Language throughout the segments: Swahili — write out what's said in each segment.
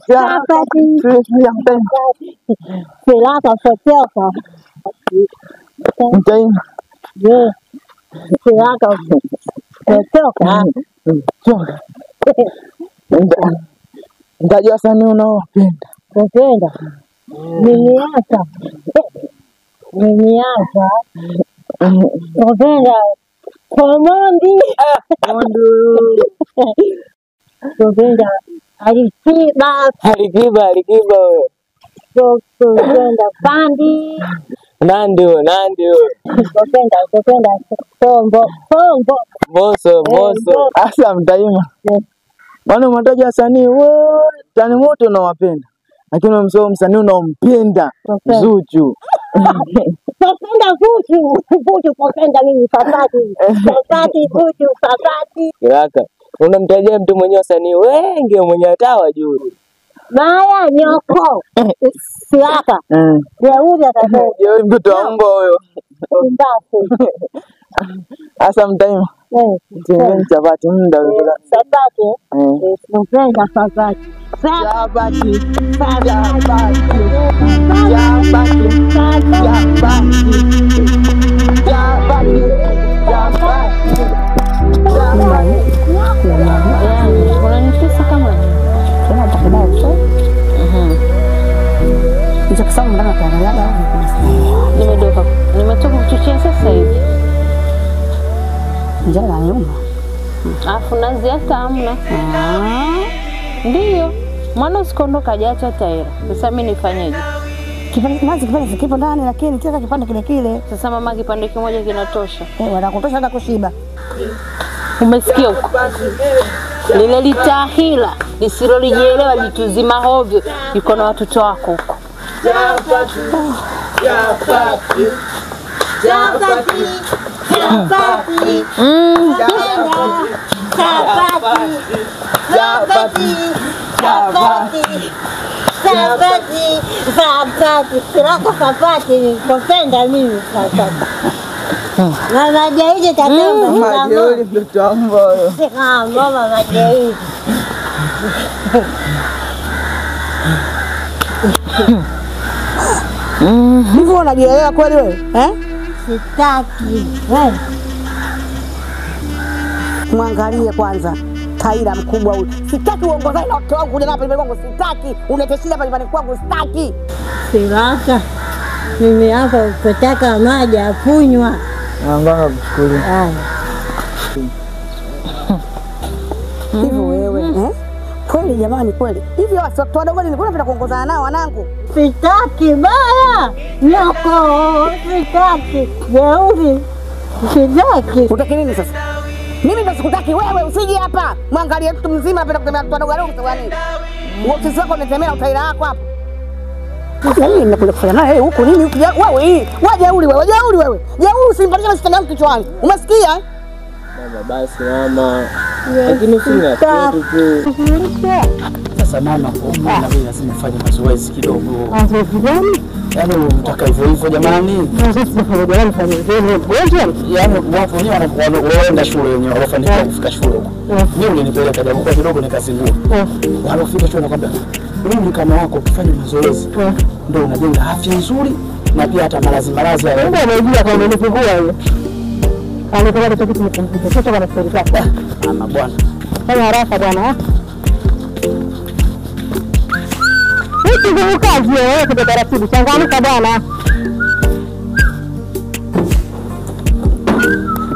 Chapati. Silaka fotoka. Mtaima. Je. Silaka fotoka. Choka. Mtajua wasanii unaowapenda. Kupenda. Nilianza. Nilianza. Kupenda Komondi. Kupenda Alikiba. Alikiba, Alikiba huyo. Kupenda Pandi. Nandi huyo, Nandi huyo. Kupenda Kombo, Kombo. Mbosso, Mbosso. Asa Mtaima. Maana umetaja wasanii wote, yani wote unawapenda. Lakini umesema msanii unaompenda Zuchu. Napenda Zuchu, Zuchu kupenda mimi Fafati. Fafati Zuchu, Fafati. Kiraka, unamtajia mtu mwenye wasanii wengi mwenye hata wajui. Baya nyoko. Silaka. Jeuri atasema. Jeuri mtoto wa mbwa huyo. Mbafu. Asa Mtaima. Tembeni chapati muda ule. Chapati. Napenda chapati. Chapati. Chapati. Chapati. Chapati. Chapati. Chapati. Unanitesa kama tena nitakubali tu. Nitakusema ndani ya kuangalia. Nimedoka. Nimetoka kuchochea sasa hivi. Njaa inaniuma. Afu nazi hata hamna. Ndio. Mwana usikondoka hajaacha hata hela. Sasa mimi nifanyeje? Kipande nazi kipande kipo ndani lakini tena kipande kile kile. Sasa mama kipande kimoja kinatosha. Wanakutosha hata kushiba. Umesikia huko? Lile litahila lisilolijielewa lituzima hovyo yuko na watoto wako huko. Chapati. Chapati. Chapati. Chapati. Chapati. Chapati. Chapati. Chapati. Chapati. Silaka chapati. Kupenda mimi chapati. Mama Jeuri tatamba. Mama Jeuri mtoto wa mbwa huyo. Mama Jeuri. Hivi unajielewa kweli wewe? Eh? Sitaki. Wewe. Mwangalie kwanza. Taira mkubwa huyu. Sitaki uongozane na watoto wangu kuja hapa nyumbani kwangu. Sitaki. Unilete shida hapa nyumbani kwangu. Sitaki. Silaka. Mimi hapa kutaka maji ya kunywa. Anganga kuchukulia. Hivyo wewe, eh? Kweli jamani kweli. Hivi watoto wadogo nilikuwa napenda kuongozana nao wanangu. Sitaki baya. Nyoko, sitaki. Jeuri. Sitaki. Utaki nini sasa? Mimi ndo sikutaki wewe usije hapa. Mwangalie mtu mzima anapenda kutembea watoto wadogo wadogo kwa nini? Wewe wako unatembea utaila wako hapa. Yaani nimekuja kufanya naye huku nini huku wewe hii. Wewe jeuri wewe, jeuri wewe. Jeuri usimpandishe mashtaka yangu kichwani. Umesikia? Baba basi mama. Lakini usiniache tu. Sasa mama, kwa na mimi lazima nifanye mazoezi kidogo. Mazoezi gani? Yaani unataka hivyo hivyo jamani? Yaani watu wenyewe wanaenda shule wenyewe hawafanikiwa kufika shule huko. Mimi ulinipeleka japo kidogo nikazingua. Walofika shule nakwambia mimi kama wako ukifanya mazoezi ndio unajenga afya nzuri na pia hata malazi malazi hayo. Ndio unajua kama unanipungua hiyo. Alikuwa kitu kimepungua. Sasa bwana serikali. Ama bwana. Fanya haraka bwana. Hivi kazi wewe kwa taratibu. Changamka bwana.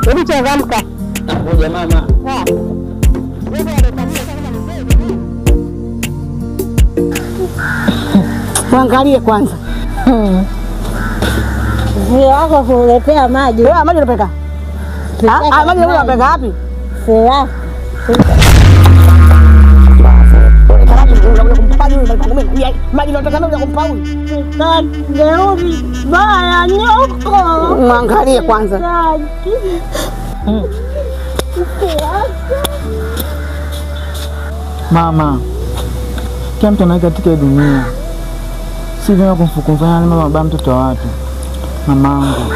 Hebu changamka. Ngoja mama. Mwangalie kwanza. Mzee wako kuletea maji. Wewe maji unapeleka? Ah, maji unapeleka wapi? Sera. Maji unataka mimi kumpa huyu? Jeuri baya nyoko. Mwangalie kwanza. Mama, kila mtu anaweka katika dunia. Si vyema kumfukuzana mama baba mtoto wa watu. Mamangu,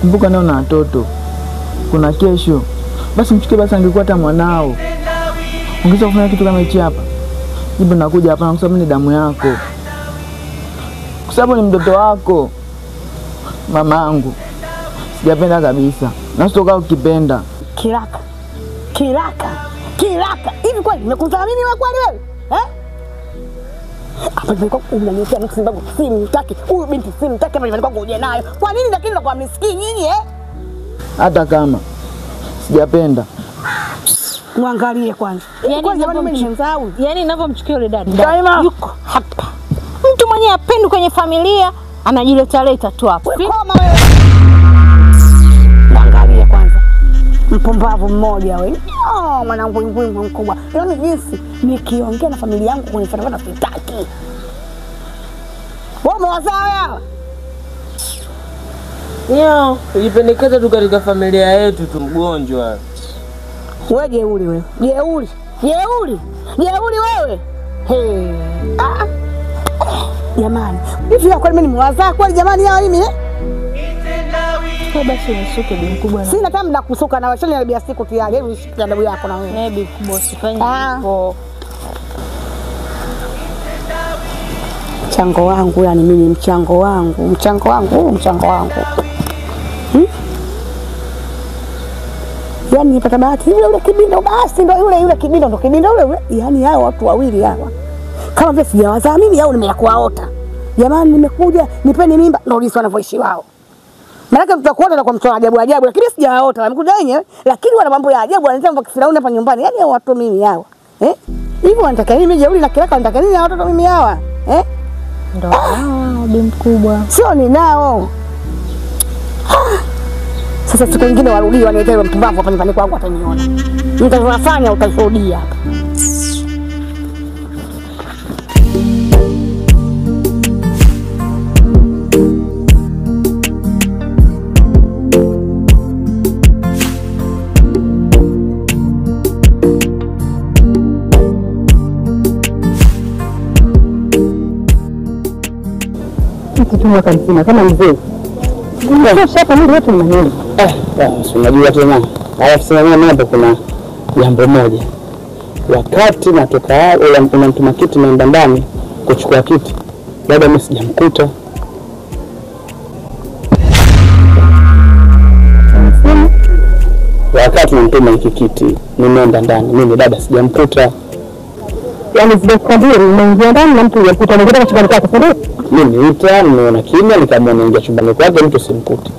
kumbuka nao na watoto. Kuna kesho. Basi mchukue basi angekuwa hata mwanao. Ungeweza kufanya kitu kama hichi hapa. Jibu nakuja hapa kwa sababu ni damu yako. Kwa sababu ni mtoto wako. Mamangu. Sijapenda kabisa. Na sitoka ukipenda. Kiraka. Kiraka. Kiraka. Hivi kweli nimekuzaa mimi wewe kweli wewe? Eh? Hapa nilikuwa unaniletea mtu sababu simtaki. Huyu binti simtaki hapa nilikuwa ngoja nayo. Kwa nini lakini nakuwa mnisikii nyinyi eh? Hata kama sijapenda. Muangalie kwanza. Yaani jamani mimi nimemsahau. Yaani ninavyomchukia yule dada. Yuko hapa. Mtu mwenye apendi kwenye familia anajileta leta tu hapa. Koma wewe. Muangalie kwanza. Mpumbavu mmoja wewe. Oh, mwanangu ngwingwi mkubwa. Yaani jinsi nikiongea na familia yangu kunifuata sitaki. Wewe umewazaa wewe? Ndio, ujipendekeza tu katika familia yetu tu mgonjwa. Wewe jeuri wewe. Jeuri. Jeuri. Jeuri wewe. Hey. Ah. Jamani, hivi ya kweli mimi nimewazaa kweli jamani hawa mimi eh? Basi unisuke bi mkubwa. Sina hata muda kusuka na washani na siku tayari. Hebu shika adabu yako na wewe. Bi mkubwa usifanye hivyo. Mchango wangu yani mimi mchango wangu, mchango wangu, mchango wangu. Yaani nipata bahati yule yule kibindo basi ndo yule yule kibindo ndo kibindo yule yule. Yaani hao watu wawili hawa. Kama vile sijawazaa mimi au nimekuwaota. Jamani nimekuja nipeni mimba ndo jinsi wanavyoishi wao. Maana tutakuona na kwa mtu ajabu ajabu lakini sijawaota wamekuja wenyewe lakini wana mambo ya ajabu wanasema mambo kifirauni hapa nyumbani. Yaani hao watu mimi hawa. Eh? Hivi wanataka nini mimi jeuri na kiraka wanataka nini watoto mimi hawa? Eh? Ndo hawa bi mkubwa. Sio ni nao. Sasa siku nyingine warudi waniletee mpumbavu hapa nyumbani kwangu ataniona. Nitafanya utashuhudia hapa. Mtu mwaka mzima kama mzee. Sasa mwili wote ni maneno. Unajua tena. Alafu sasa mimi hapo kuna jambo moja. Wakati natoka unamtuma kiti naenda ndani kuchukua kiti. Labda mimi sijamkuta. Wakati namtuma hiki kiti nimeenda ndani, mimi dada sijamkuta. Yaani sijakwambia nimeingia ndani na mtu hujamkuta, umekuta chumbani kwako, si ndio? Mimi niita, nimeona kimya, nikamwona ingia chumbani kwake mtu simkuti.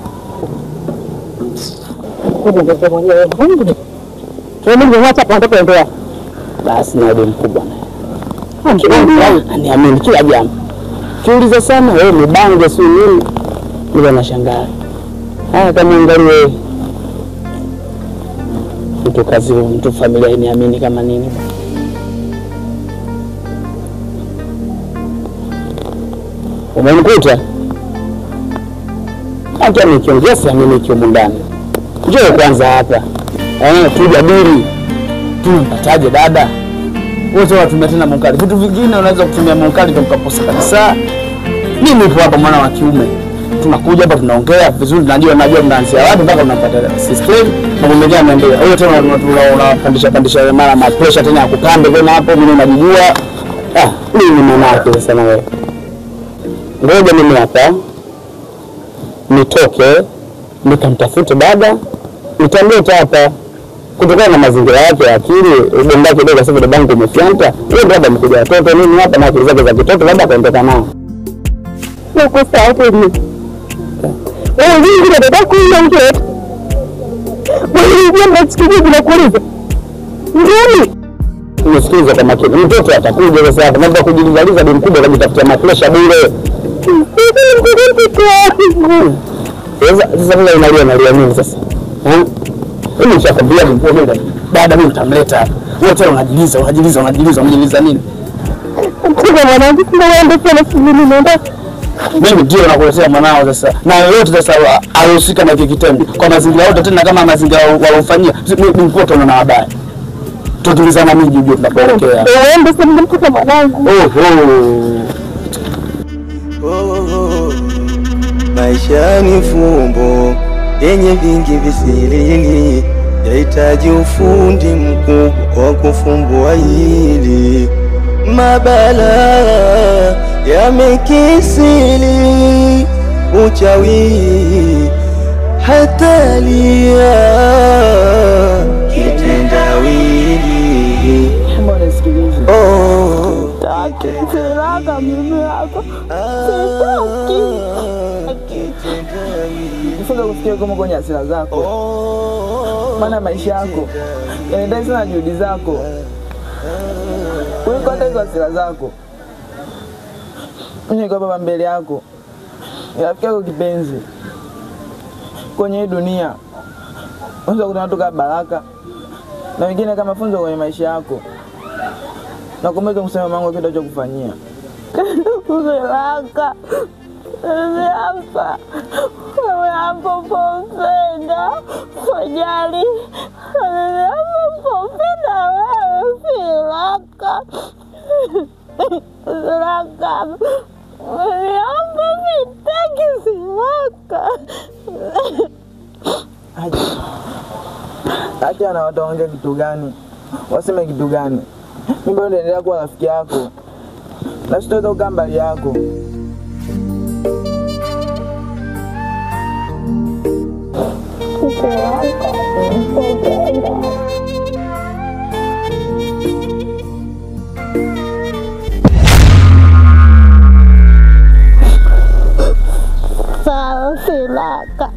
Basi na yule mkubwa naye. Aniamini kila jambo. Kiuliza sana wewe ni bange si nini? Ndio nashangaa. Haya kama angalie mtu kazi mtu familia iniamini kama nini. Umemkuta? Hata nikiongea siamini kiumu ndani. Njoo kwanza hapa. Tujadili. Tumpataje dada? Wote watumia tena munkari. Vitu vingine unaweza kutumia munkari ndio mkaposa kabisa. Mimi nipo hapa mwana wa kiume. Tunakuja hapa tunaongea vizuri, najua mnaanzia wapi mpaka unapata system. Mambo mengine yanaendelea. Wewe tena unapandisha pandisha mara ma pressure tena ya kupanda tena hapo mimi najijua. Mimi mwanake sasa na wewe. Ngoja mimi hapa nitoke nikamtafute dada nitamleta hapa kutokana na mazingira yake ya akili ubongo wake kidogo sasa babangu umefyanta yeye dada mkuja watoto nini hapa na akili zake za kitoto labda akaondoka nao. Uko sawa kweli? Wewe ndio dada yako yule mtu. Wewe ndio mnachukulia bila kuuliza. Ndio. Nisikilize kwa makini. Mtoto atakuja sasa hapa mambo kujilizaliza bi mkubwa kujitafutia mapresha bure. Sasa mimi nalia nalia nini sasa? Mimi nishakwambia mkubwa dada mimi nitamleta hapa. Wewe tena unajiliza unajiliza unajiliza unajiliza nini? Mkubwa mwanangu tunaenda sana mimi naenda. Mimi ndio nakuletea mwanao sasa. Na yote sasa ahusika na hiki kitendo. Kwa mazingira yote tena kama mazingira walofanyia mimi mtoto na habari. Tutulizana mimi juu tunapoelekea. Wewe ndio sasa mtoto mwanangu. Oh. Maisha ni fumbo yenye vingi visilili, yahitaji ufundi mkubwa wa kufumbua hili. Mabala yamekisili, uchawi hatalia kitendawili. Mbona nisikilize? Oh, Sitaki mimi hapa. Sitaki. Jifunza kufikiria kama kwenye hasira zako, maana maisha yako yanahitaji sana juhudi zako kuliko hata hizo hasira zako. Mimi niko hapa mbele yako, ni rafiki yako kipenzi. Kwenye hii dunia unaweza kutana watu kama baraka na wengine kama funzo kwenye maisha yako, na kumweza kusema mangu kitu alichokufanyia. Baraka. Mimi hapa. Wewe hapo pompenda. Sijali. Mimi hapo pompenda wewe Baraka. Baraka. Mimi hapa sitaki Baraka. Acha na watu waongee kitu gani, waseme kitu gani, mimi bado naendelea kuwa rafiki yako na sitaweza kukaa mbali yako. Sawa Baraka.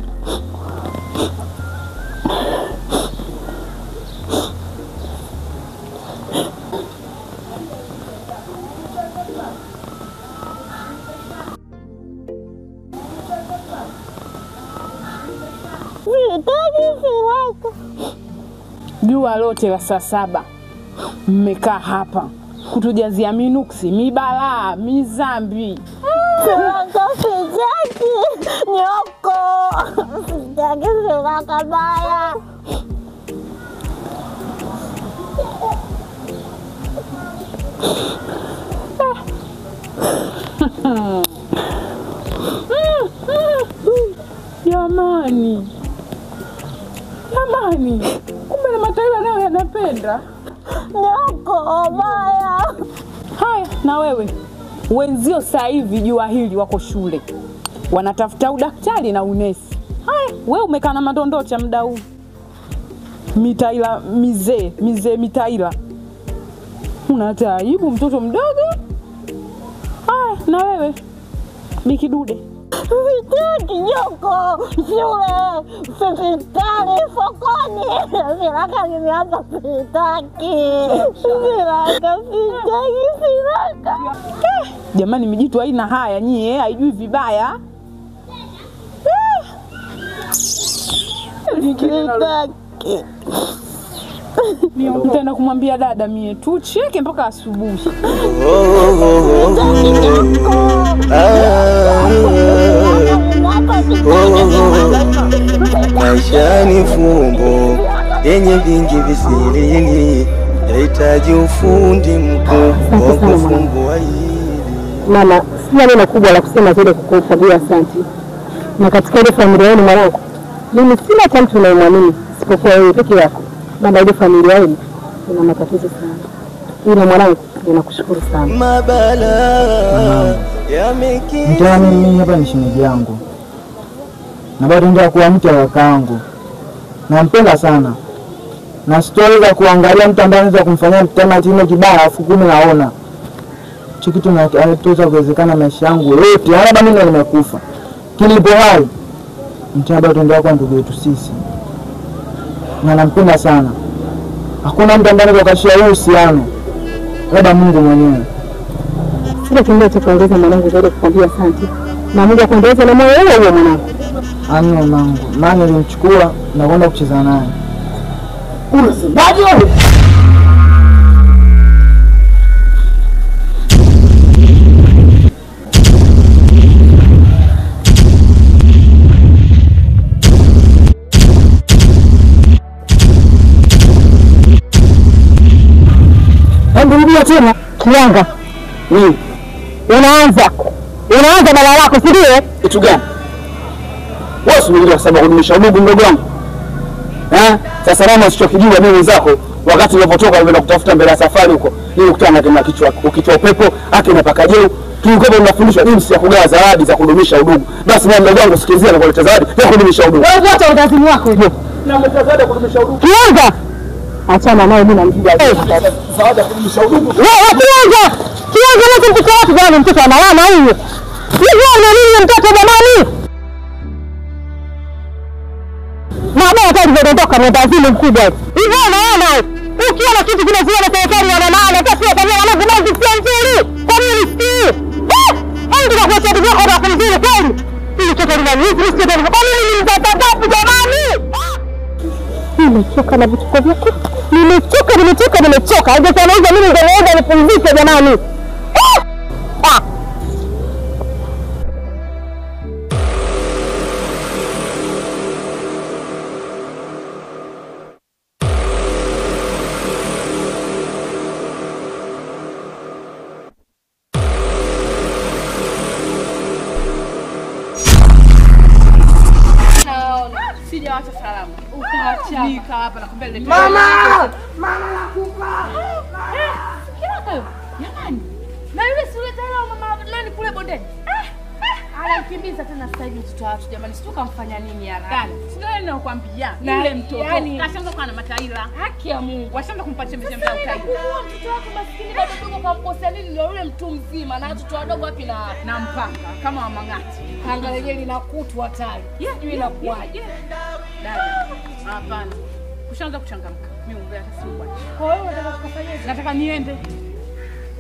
Jua lote la saa 7 mmekaa hapa kutujazia minuksi, mibalaa, mizambi. Baraka sitaki nyoko. Sitaki Baraka baya. Jamani. Jamani, kumbe na mataila nayo yanapenda. Nyoko baya. Haya, na wewe wenzio sasa hivi jua hili wako shule wanatafuta udaktari na unesi. Haya, wewe umekaa na madondocha muda huu. Mitaila mizee, mizee mitaila. Una taibu mtoto mdogo. Haya, na wewe Bikidude. Sitaki nyoko, shule, hospitali, sokoni. Baraka mimi hapa sitaki. Baraka sitaki, Baraka. Jamani, mijitu haina haya nyie, haijui vibaya. Sitaki. Nitaenda kumwambia dada mie tucheke mpaka asubuhi. Maisha ni fumbo yenye vingi visilili, yahitaji ufundi mkuu wa kufumbua hili. Mama, sina neno kubwa la kusema zaidi kukuambia asante. Na katika ile familia yenu mwanangu, mimi sina hata mtu ninayemwamini isipokuwa wewe peke yako. Mama, ile familia yenu ina matatizo sana. Ila mwanangu, ninakushukuru sana. Mabala yamekisili. Mtaani mimi hapa ni shemeji yangu, na bado ndio kuwa mke wa kakaangu. Nampenda sana, na sitoweza kuangalia mtu ambaye anaweza kumfanyia mtema tendo kibaya afu kumi naona hicho kitu kinaweza kuwezekana maisha yangu yote. Labda mimi nimekufa, kilipo hai mtu bado ndio kwa ndugu yetu sisi, na nampenda sana. Hakuna mtu ambaye anaweza kukashia uhusiano, labda Mungu mwenyewe. Sina kingine cha kuongeza mwanangu zaidi kukwambia asante, na Mungu akuendeleze na moyo huo huo mwanangu. Amina mwanangu, maana nilimchukua na kwenda kucheza naye. Unasemaje wewe? Hebu tena Kianga. Nini? Unaanza balaa lako, si ndio? Kitu gani? Wewe si unajua sababu kudumisha udugu mdogo wangu. Eh? Sasa mama usichokijua mimi wenzako Wakati nilipotoka nilienda kutafuta mbele ya safari huko, nilikutana na kichwa ukichwa upepo, akina pakajeu. Tulikuwa tunafundishwa jinsi ya kugawa zawadi za kudumisha udugu. Basi mimi mdogo wangu sikilizia na kuleta zawadi ya kudumisha udugu. Wewe wacha utazimu wako hiyo. Na kuleta zawadi ya kudumisha udugu. Kianza. Achana naye mimi namjua. Zawadi ya kudumisha udugu. Wewe kianza. Kianza leo mtoto wako bwana, mtoto analala huyu. Hivi ana nini mtoto jamani? Mama hata alivyoondoka na utazimu mkubwa. Hivi anaona. Ukiona kitu kinazuia na serikali wana maana, hata sio kama wanangu maji sio nzuri. Kwa nini si? Ndio kwa sababu yako na kumzuri kweli. Hili toto lina nini? Sio kwa nini mtatabu jamani? Nimechoka na vituko vyake. Nimechoka, nimechoka, nimechoka. Hata anauza mimi ndio naenda nipumzike jamani. Ah. Mama! Mama nakufa! Sikia jamani. Na yule si yule tena mama nani kule bondeni? Anamkimbiza tena sasa hivi mtoto watu jamani, sio kamfanya nini ya rani? Sio yeye ninakwambia. Yule mtoto kashaanza kuwa na mataila. Haki ya Mungu. Washaanza kumpa chembe chembe utaila. Mtoto wako maskini bado mdogo kamkosea nini? Ndio yule mtu mzima na watoto wadogo wapi na wapi? Na mpanga kama wa mang'ati. Panga lenyewe linakutu hatari. Sijui inakuaje. Dada. Hapana. Ushaanza kuchangamka. Mimi umbea hata si bwana. Kwa hiyo unataka tukafanyeje? Nataka niende.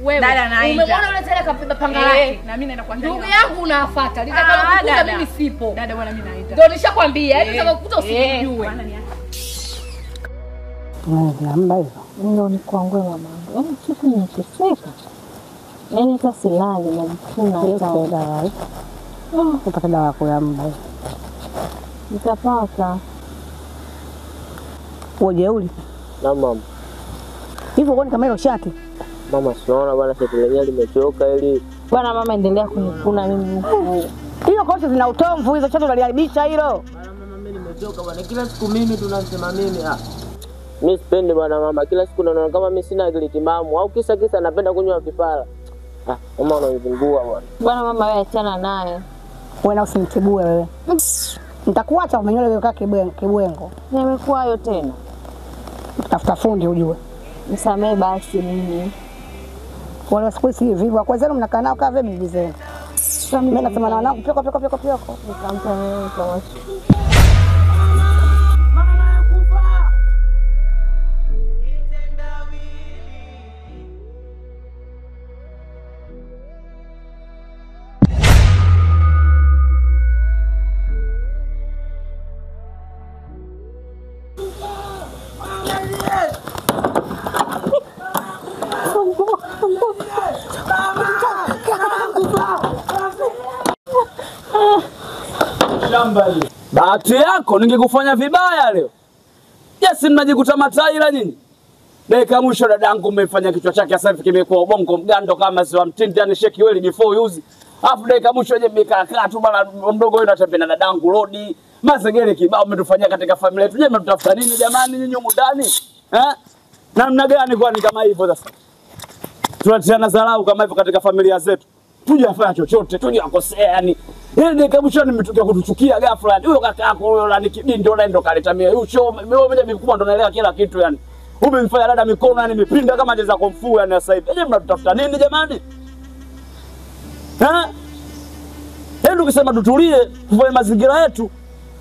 Wewe. Dada naenda. Umemwona yule tena kabeba panga lake. Na mimi naenda kuangalia. Ndugu yangu unafuata. Nitakalo kukuta mimi sipo. Dada bwana mimi naenda. Ndio nishakwambia. Yaani utakapokuta usijue. Bwana niache. Namba hizo. Ndio nikuangue mamangu. Yaani kitu ninateseka. Yaani hata silali na jikuna hata. Dawa. Upata dawa yako ya mba. Nitapata. Ujeuri. Na mama. Hivyo uone kama hilo shati. Mama siona bwana shati lenyewe limechoka ili. Bwana mama endelea kunikuna mimi huku. Hiyo kocha zina utomvu hizo shati unaliharibisha hilo. Bwana mama mimi nimechoka bwana. Kila siku mimi tunasema mimi ah. Mimi sipendi bwana mama. Kila siku naona kama mimi sina akili timamu au kisa kisa napenda kunywa vipara. Ah, mama unanizingua bwana. Bwana mama wewe achana naye. Wewe na usimtibue wewe. Nitakuacha umenyole wewe kaka kibwengo. Nimekuwa hayo tena. Tafuta fundi ujue. Msamee basi mimi. Wala siku hizi hivi kwa zenu mnakaa nao kama bibi zenu. Mimi nasema na wanangu pyoko pyoko pyoko pyoko. Nikampa kwa Mama nakufa. Bahati yako ningekufanya vibaya leo. Yes, mnajikuta mataila nyinyi. Dakika mwisho dadangu mmefanya kichwa chake sasa hivi kimekuwa ubongo mgando kama ziwa mtindi, yani shake well before use. Alafu dakika mwisho je mmekaa kaa tu bana mdogo yule anatembea na dadangu rodi. Mazegere kibao mmetufanyia katika familia yetu. Je, mnatutafuta nini jamani nyinyi humu ndani? Eh? Namna gani kwani kama hivyo sasa? Tunatiana dharau kama hivyo katika familia zetu. Tujafanya chochote, tujakosea yani. Yeye dakika mwisho nimetokea kutuchukia ghafla. Huyo kaka yako huyo la nikibindo na ndo kaleta mimi. Huyo mimi mmoja mikubwa ndo naelewa kila kitu yani. Umemfanya dada mikono yani mipinda kama jeza komfu yani sasa hivi. Je, mnatutafuta nini jamani? Eh? Hebu ukisema tutulie, tufanye mazingira yetu.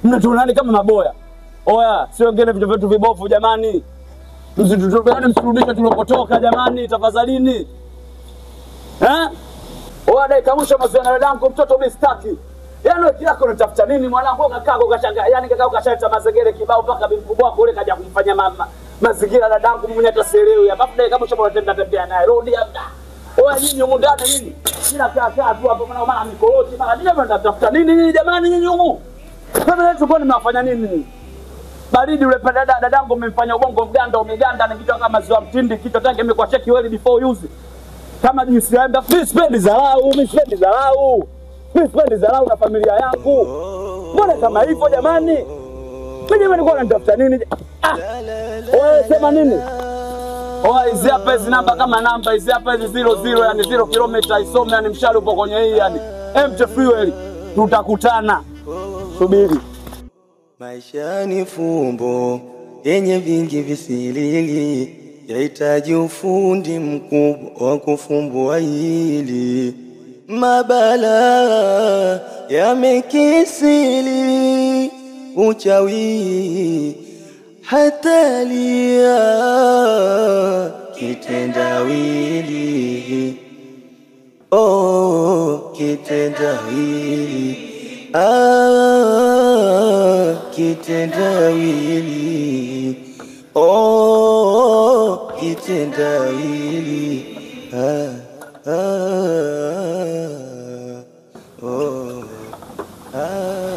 Mnatuonani kama maboya. Oya, sio wengine vitu vyetu vibofu jamani. Msitutupe, msirudishe tulipotoka jamani, tafadhalini. Eh? Oya, dakika mwisho mazoea na dadangu mtoto mimi sitaki. Yaani wewe yako unatafuta nini mwanangu kakako kashangaa. Yaani kakako kashaleta mazegere kibao mpaka bibi mkubwa wako yule kaja kumfanya mama mazingira dadangu mwenye hata sielewi. Hapa dakika mwisho unatembea tembea naye. Rudi hapa. Oya nyinyi humu ndani nini? Kila kaa kaa tu hapo maana mara mikoroti mara nini mnatafuta nini nyinyi jamani nyinyi humu? Sasa leo kwa nini mnafanya nini? Baridi yule dada dadangu mmemfanya ubongo mganda umeganda na kichwa kama ziwa mtindi kichwa chake imekuwa cheki well before use. Kama jinsi ya mimi sipendi dharau, mimi sipendi dharau. Mimi sipendi dharau na familia yangu. Mbona kama hivyo jamani? Mimi jamani kwa nitafuta nini? Ah! Wewe sema nini? Oa hizi hapa hizi namba kama namba hizi hapa hizi 00 yani 0 kilomita isome yani mshale upo kwenye hii yani. MT Fuel tutakutana. Subiri. Maisha ni fumbo yenye vingi visilili, yahitaji ufundi mkubwa wa kufumbua hili. Mabala yamekisili, uchawi hatalia, kitendawili. Oh, kitendawili. Ah, kitendawili. Oh, kitendawili. Ah, ah, oh, ah.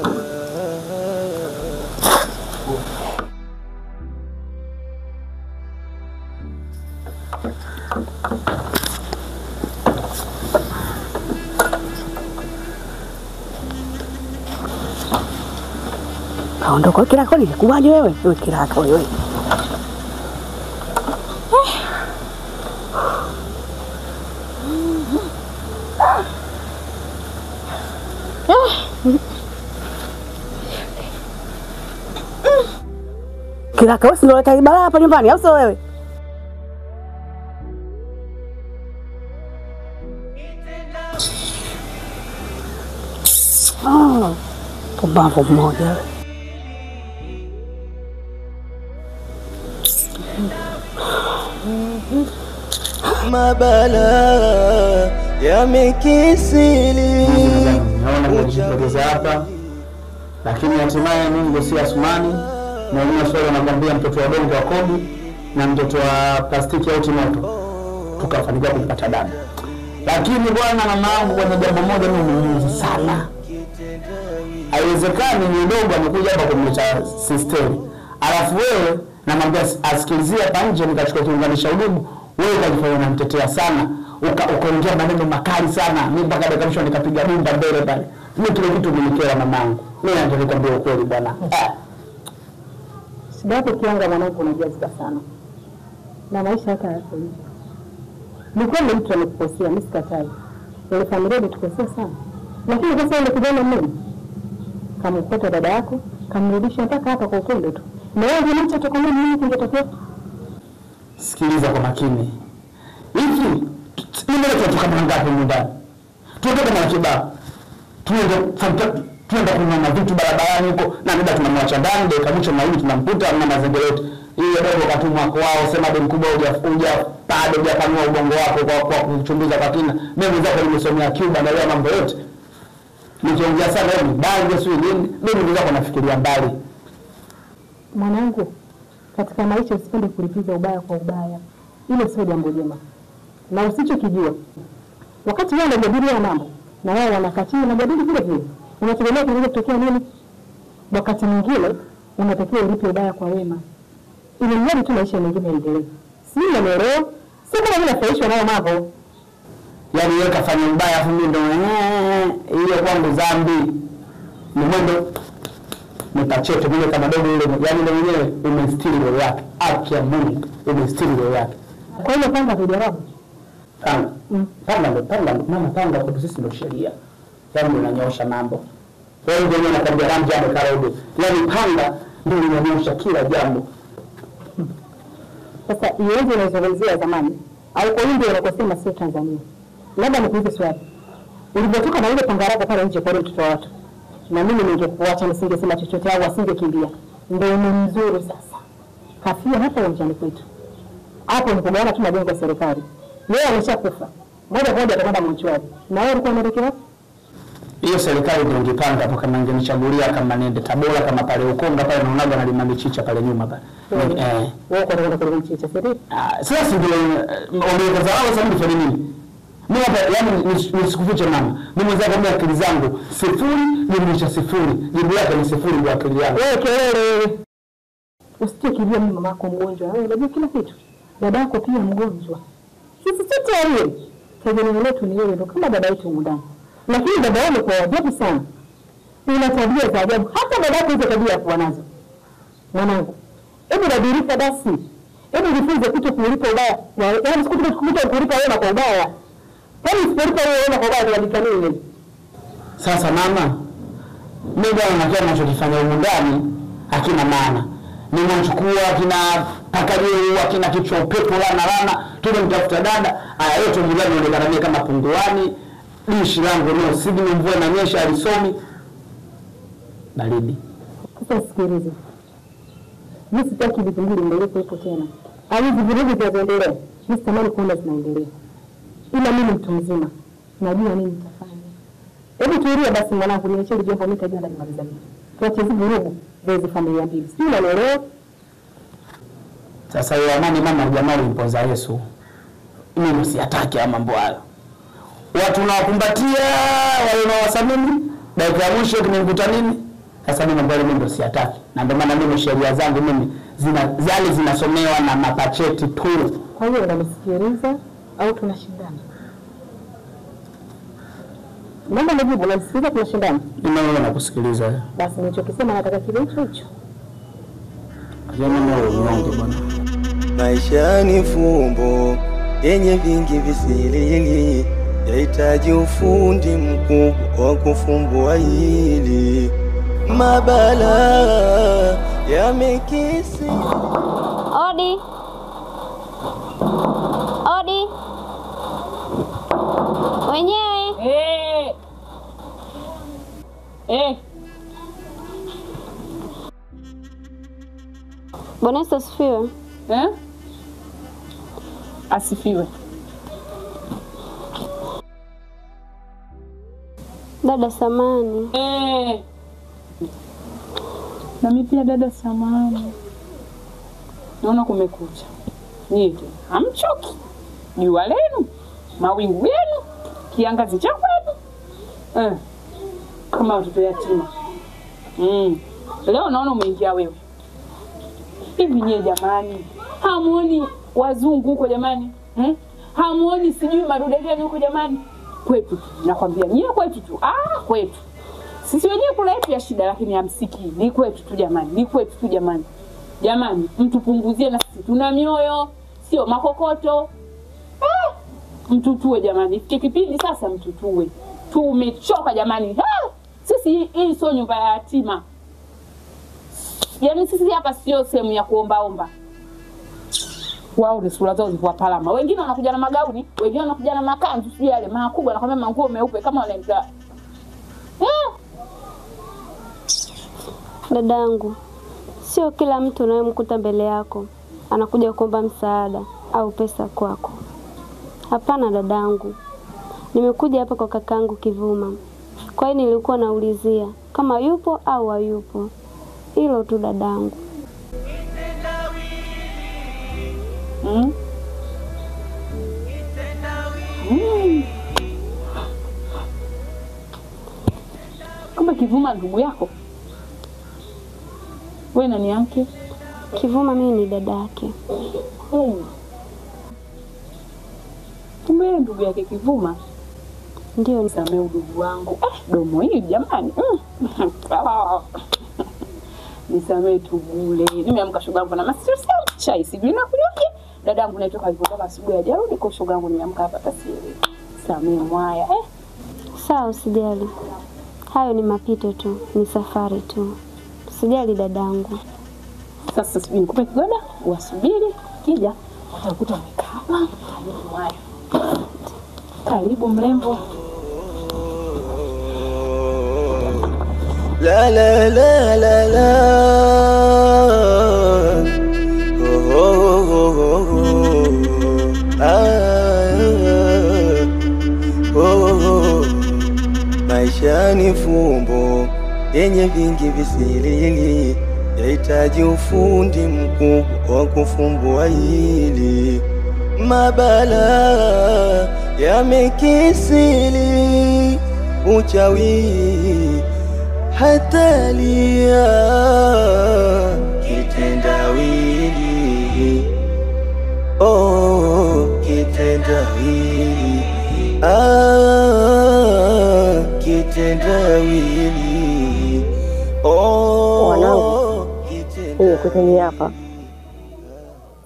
Kaondoka Kiraka, nilikuwaje wewe? Wewe Kiraka wewe. Kiraka wewe si ndio unaleta balaa hapa nyumbani au sio wewe? Ah, pumbavu mmoja wewe. Mabala yamekisili. Naona kujipoteza hapa, lakini hatimaye Mungu si Asumani. Na mimi swali nakwambia, mtoto wa dongo wa kobi na mtoto wa plastiki au timoto, tukafanikiwa kumpata dada. Lakini bwana, mama yangu kwenye jambo moja mimi nimemuuzi sana. Haiwezekani ni dogo amekuja hapa kumleta sister, alafu wewe namwambia asikilizie hapa nje, nikachukua kiunganisha udugu, wewe ukajifanya unamtetea sana, ukaongea maneno makali sana. Mimi mpaka dakika mwisho nikapiga bumba mbele pale. Mimi kile kitu kimenikera mamangu. Mimi nataka nikwambie ukweli bwana. Shida yako Kianga mwanangu, unajazika sana na maisha hata yako hivi. Ni kweli mtu amekukosea, mimi sikatai. Ile familia ilitukosea sana. Lakini sasa yule kijana mimi kamkuta dada yako, kamrudisha mpaka hapa kwa upendo tu. Na wewe ungemwacha toka nini kingetokea? Sikiliza kwa makini. Hivi nimeleta tu kama ngapi nyumbani? Tuondoke na kibao. Tuende kununua vitu barabarani huko na nenda tunamwacha ndani, dakika mwisho na hivi tunamkuta na mazingira yote. Ile dogo katumwa kwao, sema bi mkubwa huja bado hujapanua ubongo wako kwa kuchunguza kwa kina. Mimi mwenzako nimesomea Cuba na leo mambo yote. Nikiongea sana wewe bange sio nini? Mimi mwenzako nafikiria mbali. Mwanangu, katika maisha usipende kulipiza ubaya kwa ubaya. Ile sio jambo jema. Na usichokijua, wakati wao wanajadili ya mambo na wao wanakaa chini wanajadili vile vile, unategemea kinaweza kutokea nini? Wakati mwingine unatakiwa ulipe ubaya kwa wema, ili mradi tu maisha mengine yaendelee. Si unanielewa? Sio kama mimi nafurahishwa nayo mambo. Yaani yeye kafanya ubaya afu mimi ndo ile kwangu dhambi. Ni mwendo nitachete vile kama dogo yule, yaani ndio mwenyewe umestiri roho yake. Haki ya Mungu umestiri roho yake. Kwa hiyo panga kujaribu. Panga. Panga mama, panga kwa sisi ndio sheria. Yaani unanyoosha mambo. Wewe ndio unakwambia Ramji amekarudi. Yaani panga ndio linanyoosha kila jambo. Sasa hiyo ndio unazungumzia zamani au kwa nini ndio unakosema sio Tanzania? Labda nikuulize swali. Ulipotoka na ile panga lako pale nje kwa ile mtoto wa watu, na mimi ningekuacha nisingesema chochote au asingekimbia. Ndio mzuri sasa. Kafia hapa uwanjani kwetu. Hapo nilipogawana tu majengo ya serikali. Yeye ameshakufa. Moja kwa moja atakwenda mochwari. Na wewe ulikuwa unaelekea wapi? Hiyo serikali ndio ingepanga hapo, kama ingenichagulia kama niende Tabora kama pale Ukonga pale naonaga nalima michicha pale nyuma pale. Wewe uko unakwenda kulima michicha sio? Ah, sasa ndio ongeza wao sasa ndio nini? Mimi hapa yani nisikufiche mama. Mimi mwenzako mimi akili zangu 0.0. Jibu lake ni 0 kwa akili yangu. Wewe kelele. Usikie kijua mimi mamako mgonjwa. Wewe unajua kila kitu. Dadako pia mgonjwa. Sisi sote wawili. Tegemeo letu ni wewe, ndio kama dada yetu humu ndani. Lakini dada yako kwa ajabu sana. Una tabia za ajabu. Hata dada yako hizo tabia hakuwa nazo. Mwanangu, hebu badilika basi. Hebu jifunze kuto kulipa ubaya. Yaani kuto kulipa wema kwa ubaya. Yaani usipolipa wema kwa ubaya unalipa nini? Sasa mama, mimi bwana najua ninachokifanya humu ndani hakina maana. Nimemchukua akina pakajeu, akina kichwa upepo lana lana, tulimtafuta dada, haya yote mjulani inaonekana kama punguani, dishi langu leo signal mvua inanyesha alisomi. Baridi. Sasa sikiliza. Mimi sitaki vitu mbili endelee kuwepo tena. Au hizi vurugu zinazoendelea, mimi sitamani kuona zinaendelea. Ila mimi mtu mzima, najua nini nitafanya. Hebu tulia basi mwanangu, niachie jambo mimi nitajua ndani vipi. Tuache hizi vurugu za hizi familia mbili. Sio unanielewa? Sasa hiyo amani mama jamaa ulimpoza Yesu. Mimi siyataki haya mambo hayo. Watu nawakumbatia, wale nawasamini, dakika ya mwisho kimemkuta nini? Sasa mimi mambo mimi ndio siyataki. Na ndio maana mimi sheria zangu mimi zile zinasomewa na mapacheti tu. Kwa hiyo unanisikiliza au tunashindana? Mama najibu, unanisikiliza tunashindana? Mimi nakusikiliza. Basi nilichokisema nataka kile hicho hicho. Yaani wewe uongo bwana. Maisha ni fumbo yenye vingi visilili, yahitaji ufundi mkubwa wa kufumbua hili. Mabala yamekisi. Odi. Odi. Wenyewe. Eh. Eh. Bwana Yesu asifiwe. Eh? Asifiwe. Dada samani. Eh. Na mimi pia dada samani. Naona kumekucha. Nyie hamchoki. Jua lenu, mawingu yenu, kiangazi cha kwenu. Eh. Kama watoto yatima. Leo naona umeingia wewe. Hivi nyie jamani, hamuoni wazungu huko jamani? Hamuoni sijui madude gani huko jamani? Kwetu tu. Nakwambia nyie kwetu tu. Ah, kwetu. Sisi wenyewe kula yetu ya shida lakini hamsikii. Ni kwetu tu jamani, ni kwetu tu jamani. Jamani, mtupunguzie na sisi tuna mioyo, sio makokoto. Ah, mtutue jamani. Ifike kipindi sasa mtutue. Tumechoka jamani. Ah, sisi hii sio nyumba ya yatima. Yaani sisi hapa sio sehemu ya kuombaomba. Wao ni sura zao zilikuwa palama. Wengine wanakuja na magauni, wengine wanakuja na makanzu, sijui yale makubwa na kama manguo meupe kama wanaita. Dadangu, sio kila mtu unayemkuta mbele yako anakuja kuomba msaada au pesa kwako. Hapana dadangu. Nimekuja hapa kwa kakangu Kivuma. Kwa hiyo nilikuwa naulizia kama yupo au hayupo. Hilo tu dadangu. Kumbe Kivuma ndugu yako? Wewe nani yake? Kivuma mimi ni dada yake. Kumbe ndugu yake Kivuma? Ndio. Nisamee ndugu wangu. Domo hili jamani. Nisamee tu bure. Nimeamka shoga yangu na masisi chai sijui na kunywaje. Dadangu naitoka alipotoka asubuhi hajarudi kwa shoga yangu nimeamka hapa tasielewi. Samee mwaya. Sawa usijali. Hayo ni mapito tu, ni safari tu. Usijali dadangu. Sasa sijui nikupe kigoda, wasubiri kija watakuta umekaa hapa. Karibu mwaya. Karibu mrembo. La la la la la. Oh oh oh oh. Ah, oh oh. Maisha ni fumbo yenye vingi visilili, yahitaji ufundi mkubwa wa kufumbua hili. Mabala yamekisili, uchawi hatalia, kitendawili. Oh, kitendawili. Ah, kitendawili. Oh, wanangu, nimekuteni hapa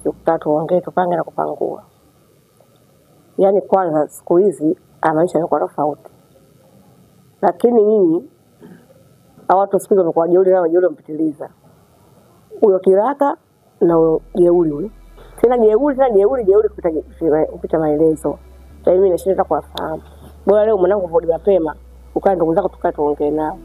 Tukutane tuongee, tupange na kupangua. Yaani kwanza siku hizi maisha yamekuwa tofauti. Lakini nyinyi hawa watu siku hizi wamekuwa jeuri na jeuri mpitiliza. Huyo kiraka na huyo jeuri huyo. Tena jeuri tena jeuri jeuri kupita maelezo. Sasa mimi nashinda kuwafahamu. Bora leo mwanangu vodi mapema, ukae ndugu zako tukae tuongee nao.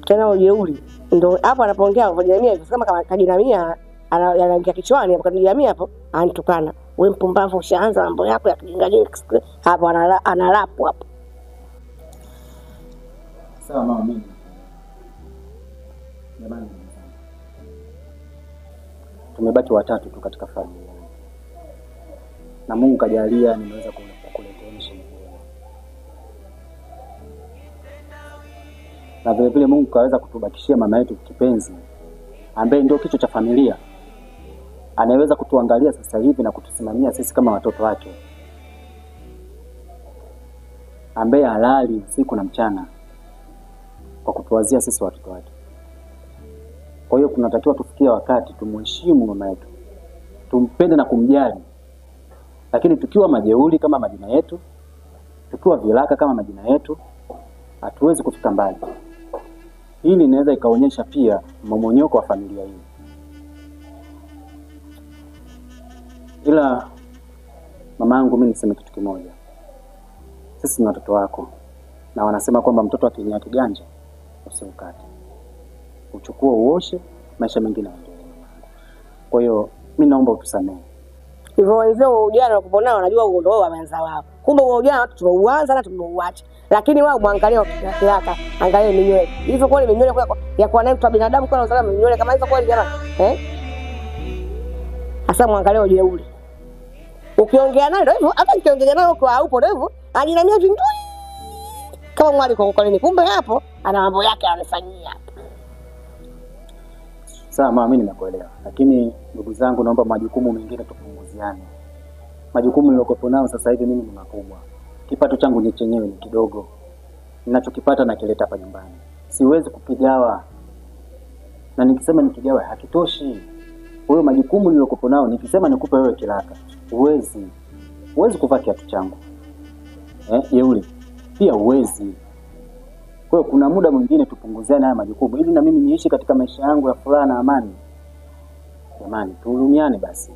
Tena ujeuri ndio hapo anapoongea jamii kama kama kajinamia anaingia kichwani hapo kajinamia hapo anitukana. Wewe mpumbavu ushaanza mambo yako ya kijinga jinga hapo analapu hapo. Sawa mama, mimi jamani tumebaki watatu tu katika familia. Na Mungu kajalia nimeweza kukuletea shemeji. Na vile vile Mungu kaweza kutubakishia mama yetu kipenzi ambaye ndio kichwa cha familia, anayeweza kutuangalia sasa hivi na kutusimamia sisi kama watoto wake, ambaye halali usiku na mchana kwa kutuwazia sisi watoto wake. Kwa hiyo tunatakiwa tufikie wakati tumheshimu mama yetu, tumpende na kumjali. Lakini tukiwa majeuri kama majina yetu, tukiwa vilaka kama majina yetu, hatuwezi kufika mbali. Hili inaweza ikaonyesha pia mmomonyoko wa familia hii. Ila mamangu, mimi niseme kitu kimoja. Sisi ni watoto wako, na wanasema kwamba mtoto akinyea kiganja usiukate. Uchukue uoshe, maisha mengine yaendelee. Kwa hiyo mimi naomba utusamehe. Hivyo wenzao ujana wakupona wanajua huo ndio wameanza wao. Kumbe huo ujana watu tumeuanza na tumeuacha. Lakini wao muangalie kiraka, angalie minywele. Hivyo kweli minywele kwa ya kuwa naye mtu wa binadamu kwa unazala minywele kama hizo kweli jamani? Eh? Hasa muangalie ujeuri. Ukiongea naye ndio hivyo, hata nikiongea naye kwa upo ndio hivyo, ajinamia vindui. Kama mwali kwa koleni, kumbe hapo ana mambo yake anafanyia. Sawa mama, mimi nimekuelewa. Lakini ndugu zangu naomba majukumu mengine tupunguziane. Majukumu niliyokuwa nayo sasa hivi mimi ni makubwa. Kipato changu ni chenyewe ni kidogo. Ninachokipata nakileta hapa nyumbani. Siwezi kukigawa. Na nikisema nikigawa hakitoshi. Kwa hiyo majukumu niliyokuwa nayo nikisema nikupe wewe kiraka, huwezi. Huwezi kuvaa kiatu changu. Jeuri. Pia huwezi. Kwa hiyo kuna muda mwingine tupunguziane haya majukumu ili na mimi niishi katika maisha yangu ya furaha na amani. Jamani, tuhurumiane basi.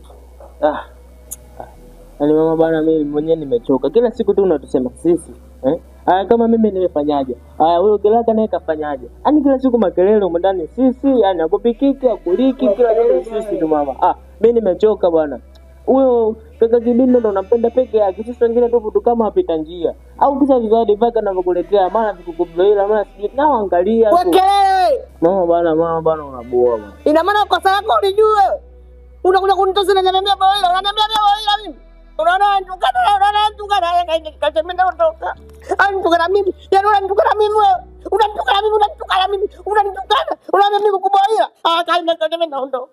Yaani mama bana, mimi mwenyewe nimechoka. Kila siku tu unatusema sisi, eh? Aya kama mimi nimefanyaje? Aya wewe kiraka naye kafanyaje? Yaani kila siku makelele huko ndani sisi, yani akupikiki, akuliki, kila kitu sisi tu mama. Mimi nimechoka bwana. Huyo kaka Kibindo ndo unampenda peke yake, sisi wengine tu kama wapita njia. Au kisa vizawadi vyake anavyokuletea, maana vikukubloila, maana sijui na angalia tu. Wekelele. Mama bana unaboa bwana. Ina maana kosa lako ulijue. Unakuja kunitosa na niambia boila, unaniambia boila mimi. Unaona nitukana, unaona nitukana, kasemenda kutoka. Anitukana mimi. Yaani unanitukana mimi wewe. Unanitukana mimi, unanitukana mimi, unanitukana. Unaambia mimi kukuboila. Kaenda kasemenda ondoka.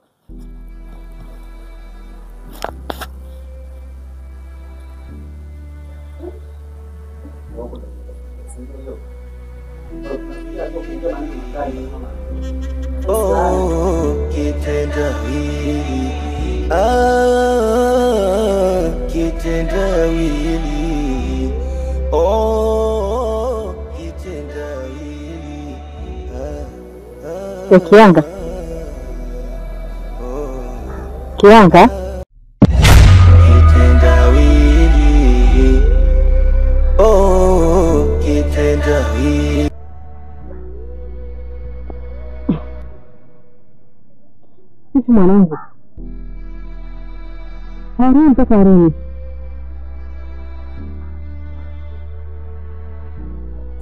Oh, kitendawili. Kitendawili. Oh, kitendawili. Kianga. Kianga. Kitendawili. Oh, kitendawili. Hivi mwanangu, harini mpaka harini?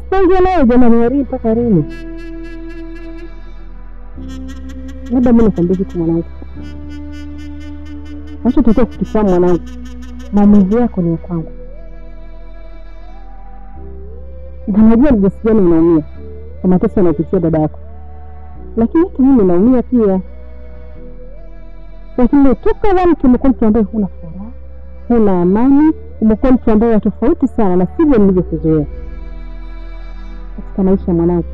Sitaongea naye jamani, harini mpaka harini? Labda mimi nikwambie kitu mwanangu, nachotakiwa kukifahamu mwanangu, maamuzi yako ni ya kwangu, na najua ni jinsi gani unaumia kwa mateso anayopitia dada yako, lakini hata mimi naumia pia. Lakini toka mwanzo umekuwa mtu ambaye huna furaha, huna amani, umekuwa mtu ambaye tofauti sana na sivyo nilivyokuzoea katika maisha mwanangu.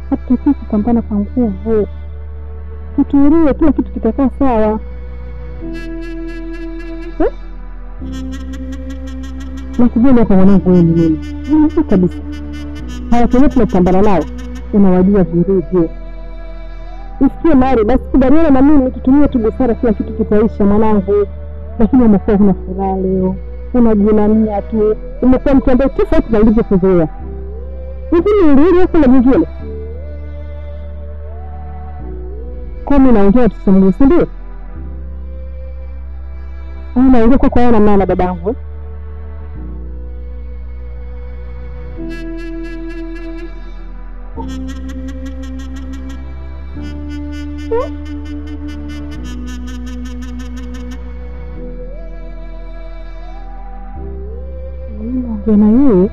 Hatutaki kupambana kwa nguvu. Tutulie, kila kitu kitakaa sawa. Eh? Nakujua hapa mwanangu wewe ni nini? Unajua kabisa. Hawa wenyewe tunapambana nao, unawajua vilivyo. Usikie mari, basi kubaliana na mimi tutumie tu busara, kila kitu kitaisha mwanangu. Lakini umekuwa huna furaha leo. Unajinamia tu. Umekuwa mtu ambaye tofauti na ulivyokuzoea. Hivi ni nini kuna nyingine? Kwa mimi naongea tusimulie, si ndio? Naongea kwa kwa maana babangu. Naongea na yeye.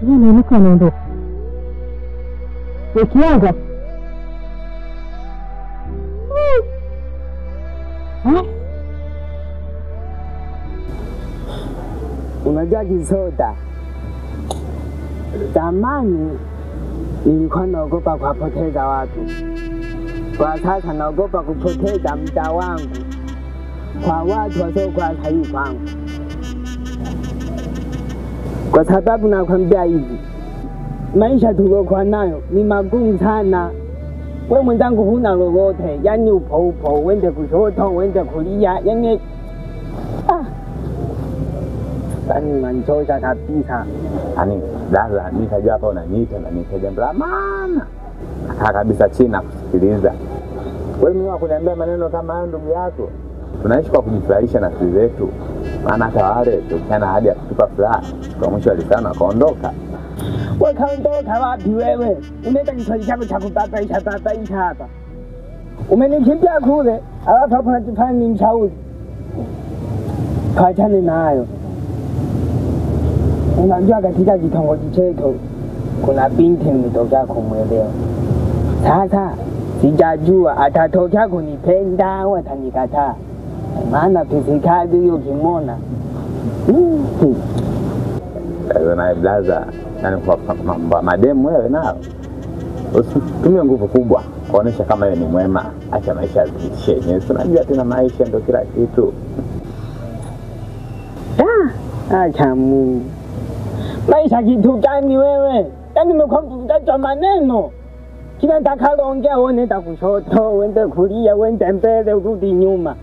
Yeye anainuka anaondoka. Wekianga. Unajua Kisoda, zamani nilikuwa naogopa kuwapoteza watu, kwa sasa naogopa kupoteza muda wangu kwa watu wasiokuwa sahihi kwangu, kwa sababu nakwambia hivi, maisha tuliokuwa nayo ni magumu sana. Wewe mwenzangu huna lolote, yani upo upo, uende kushoto, uende kulia, yani yani unanichosha kabisa. Yaani dada, nikajua hapa unaniita na niita jambo la maana. Nakaa kabisa chini na kusikiliza. Wewe mimi wakuniambia maneno kama hayo ndugu yako. Tunaishi kwa kujifurahisha nafsi zetu. Maana hata wale tukiana hadi kutupa furaha, kwa mwisho alisana akaondoka. Wakaondoka wapi wewe? Unaita kiswahili chako cha kubabaisha babaisha hapa. Umenikimbia kule, alafu hapo unajifanya ni mshauri. Tuachane nayo. Unajua katika kitongoji chetu kuna binti nimetokea kumwelewa. Sasa sijajua atatokea kunipenda au atanikataa. Maana fisikali hiyo ukimwona. Sasa naye blaza, yani kwa mambo mademu wewe nao. Usitumie nguvu kubwa kuonesha kama yeye ni mwema, acha maisha yazitishe yenyewe. Unajua tena maisha ndio kila kitu. Acha Mungu. Maisha kitu gani wewe? Yaani umekuwa mvutaji wa maneno. Kila nitakaloongea wewe unaenda kushoto, uende kulia, uende mbele, urudi nyuma.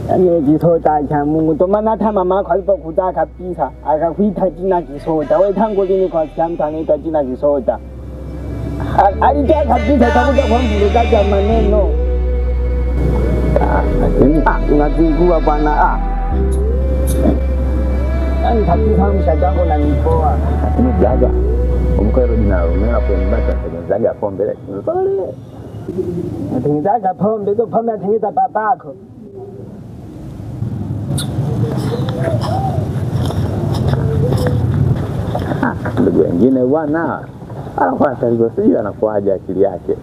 Yaani Kisoda cha Mungu. Ndio maana hata mama yako alipokuzaa kabisa akakuita jina Kisoda. Wewe tangu lini kwa mtu anaitwa jina Kisoda? Alitia kabisa takuja kwa mvutaji wa maneno. Unazingua bwana. Yaani kabisa mshajango na nipoa. Lakini blaza, umko hilo jina Romeo hapo nyumbani tunatengenezaga pombe ile. Nzuri. Natengenezaga pombe, hizo pombe natengeneza babako. Ndugu wengine bwana, anakuwa tatizo, sijui anakuaje akili yake.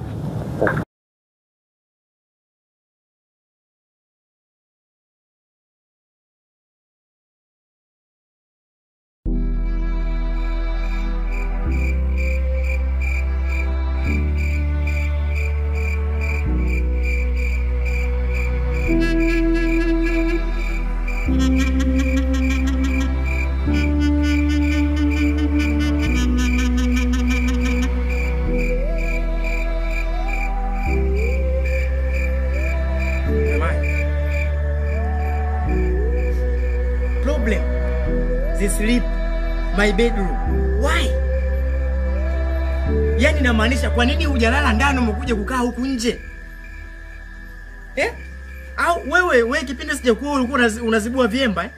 Sleep my bedroom. Why? Yani namaanisha kwa nini hujalala ndani umekuja kukaa huku nje? Eh? Au wewe kipindi sijakuwa ulikuwa unazibua vyemba eh?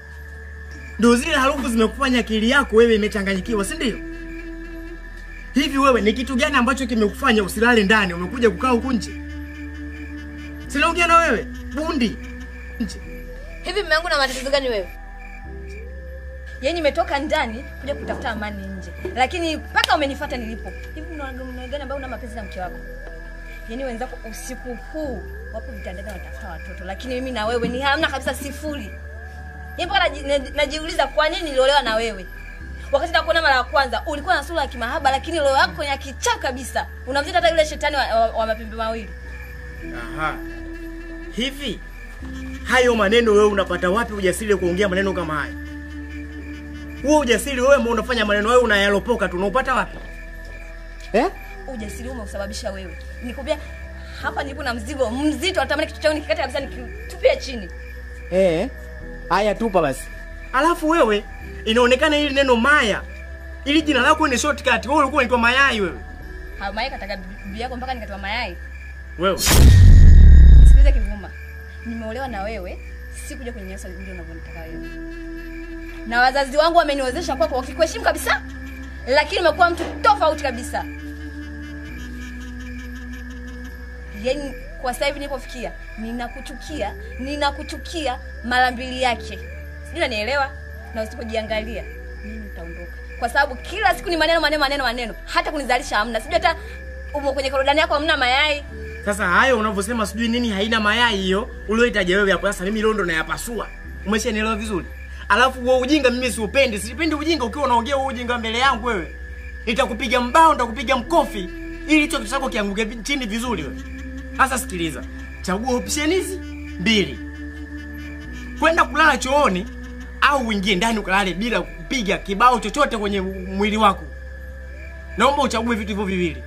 Ndio zile harufu zimekufanya akili yako wewe imechanganyikiwa, si ndio? Hivi wewe ni kitu gani ambacho kimekufanya usilale ndani umekuja kukaa huku nje? Sinaongea na wewe, bundi. Nje. Hivi mume wangu na matatizo gani wewe? Yaani nimetoka ndani kuja kutafuta amani nje. Lakini mpaka umenifuata nilipo. Hivi una gani ambao una mapenzi na mke wako? Yaani wenzako usiku huu wapo vitandani wanatafuta watoto, lakini mimi na wewe ni hamna kabisa, sifuri. Yaani mpaka najiuliza kwa nini niliolewa na wewe. Wakati nakuona mara ya kwanza ulikuwa na sura ya kimahaba, lakini roho yako ni ya kichaa kabisa. Unamzidi hata yule shetani wa mapembe mawili. Aha. Hivi hayo maneno wewe unapata wapi ujasiri kuongea maneno kama haya? Huo ujasiri wewe mbona unafanya maneno wewe unayalopoka tu, unaupata wapi? Eh? Ujasiri umeusababisha wewe. Nikwambia hapa nilipo na mzigo mzito, natamani kichwa changu nikikata kabisa nikitupia chini. Eh? Haya tupa basi. Alafu wewe inaonekana hili neno Maya, ili jina lako ni shortcut. Wewe ulikuwa unaitwa Mayai wewe. Ha, Mayai kataka bibi yako mpaka nikatoa mayai. Wewe. Nisikilize Kivuma. Nimeolewa na wewe, sikuja kunyanyasa vile unavyonitaka wewe. Na wazazi wangu wameniwezesha kwako wakikuheshimu kabisa. Lakini umekuwa mtu tofauti kabisa. Yaani kwa sasa hivi nilipofikia, ninakuchukia mara mbili yake. Sijui unanielewa? Na usipojiangalia mimi nitaondoka. Kwa sababu kila siku ni maneno maneno maneno maneno, hata kunizalisha hamna. Sijui hata umo kwenye korodani yako hamna mayai. Sasa hayo unavyosema sijui nini haina mayai hiyo ulioitaja wewe hapo, sasa mimi leo ndo nayapasua. Umeshanielewa vizuri? Alafu wewe ujinga mimi siupendi. Sipendi ujinga ukiwa unaongea wewe ujinga mbele yangu wewe. Nitakupiga mbao, nitakupiga mkofi ili hicho kitu chako kianguke chini vizuri wewe. Sasa sikiliza. Chagua option hizi mbili. Kwenda kulala chooni au uingie ndani ukalale bila kupiga kibao chochote kwenye mwili wako. Naomba uchague vitu hivyo viwili.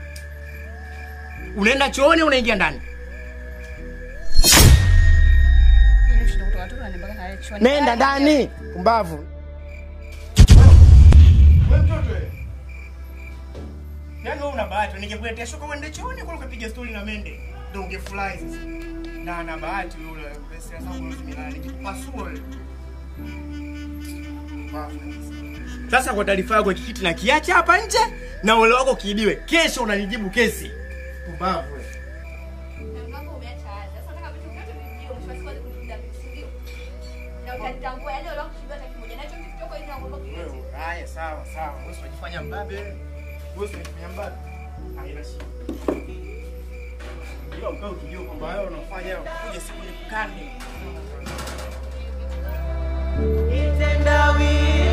Unaenda chooni au unaingia ndani? Nenda ndani, pumbavu. Wewe mtoto wewe. Yaani wewe una bahati, ningekuletea shuka uende chooni kule ukapiga story na mende. Ndio ungefurahi sasa. Na ana bahati yule pesa zangu zimelala nikikupasua wewe. Sasa kwa taarifa yako kikiti na kiacha hapa nje na ole wako kiibiwe. Kesho unanijibu kesi. Pumbavu wewe. Na umeacha sasa nataka vitu vyote vijio mwisho wa siku kunilinda mimi, ndio? Na utanitambua yale ole wako kiibiwa hata kimoja. Na hicho kitu chako hivi naomba kilete. Haya sawa sawa. Wewe unajifanya mbabe. Wewe unajifanya mbabe. Haina shida. Ila ukae ukijua kwamba wewe unafanya kuja siku nikukande. Kitendawili.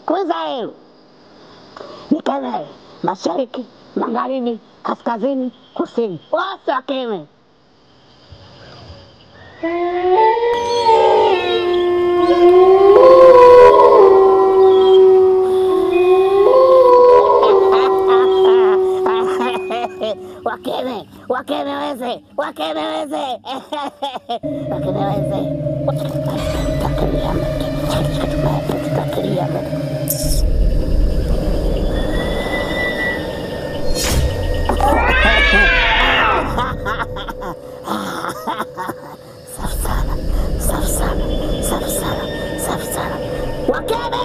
Kwanza nikeme mashariki, magharibi, kaskazini, kusini, wote wakeme. Wakeme, wakeme weze, wakeme weze, wakeme weze. Safi sana, safi sana, safi sana, safi sana. Wakeme,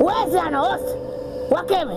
weze ano wote, wakeme.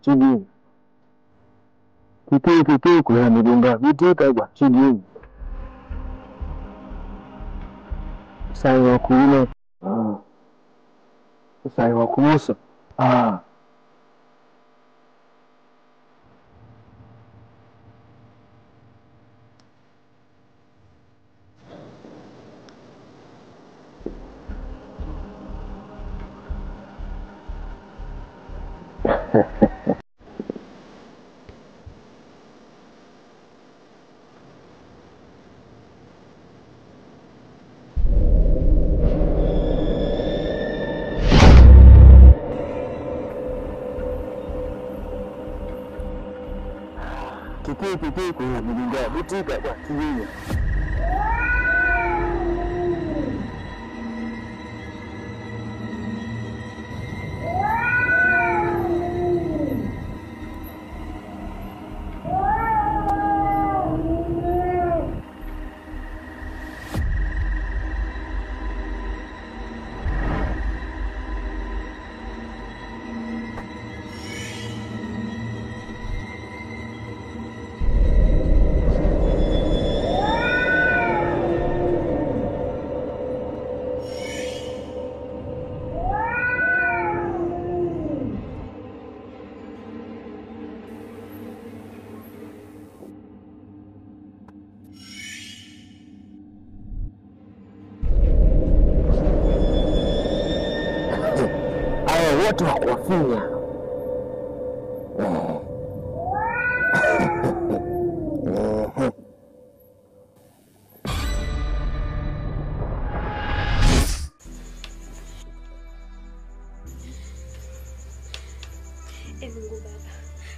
Chini. Kikuu kikuu kwa migonga viti kagwa chini. Usawi wa kuume. Usawi wa kuuso. Wote wa kuwafinya. Ee Mungu Baba,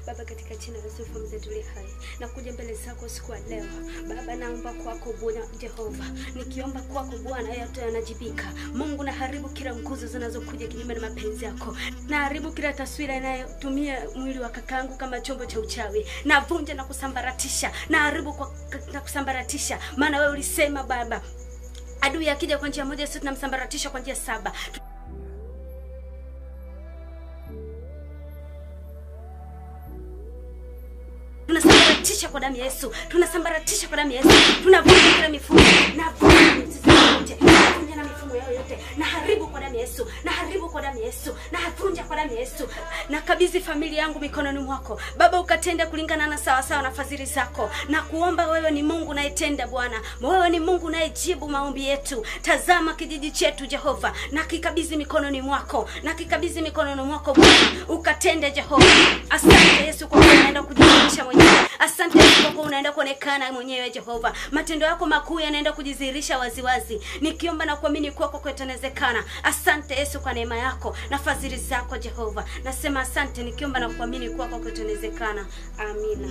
Baba katika jina la Yesu mfalme wetu hai, nakuja mbele zako siku ya leo. Baba naomba kwako Bwana Jehova, nikiomba kwako Bwana yote yanajibika. Mungu naharibu kila nguzo zinazokuja kinyume na mapenzi yako. Naharibu kila taswira inayotumia mwili wa kakangu kama chombo cha uchawi. Navunja na kusambaratisha, naharibu kwa na kusambaratisha. Maana wewe ulisema Baba, adui akija kwa njia moja sisi tunamsambaratisha kwa njia saba. Tunasambaratisha kwa damu ya Yesu. Tunasambaratisha kwa damu ya Yesu. Tunavunja kila mifumo. Navunja mizizi yote. Navunja na mifumo yao yote. Naharibu kwa damu ya Yesu. Naharibu kwa damu ya Yesu. Navunja kwa damu ya Yesu. Nakabidhi familia yangu mikononi mwako. Baba ukatende kulingana na sawa sawa na fadhili zako. Na kuomba wewe ni Mungu unayetenda Bwana. Wewe ni Mungu unayejibu maombi yetu. Tazama kijiji chetu Jehova. Nakikabidhi mikononi mwako. Nakikabidhi mikononi mwako Bwana. Ukatende Jehova. Asante Yesu kwa kuwa unaenda kujidhihirisha mwenyewe. Asante Yesu kwa kuwa unaenda kuonekana mwenyewe Jehova. Matendo yako makuu yanaenda kujidhihirisha waziwazi. Nikiomba na kuamini kwako kwetanezekana. Asante Yesu kwa neema yako na fadhili zako Jehova. Nasema asante nikiomba na kuamini kwako kwetanezekana. Amina.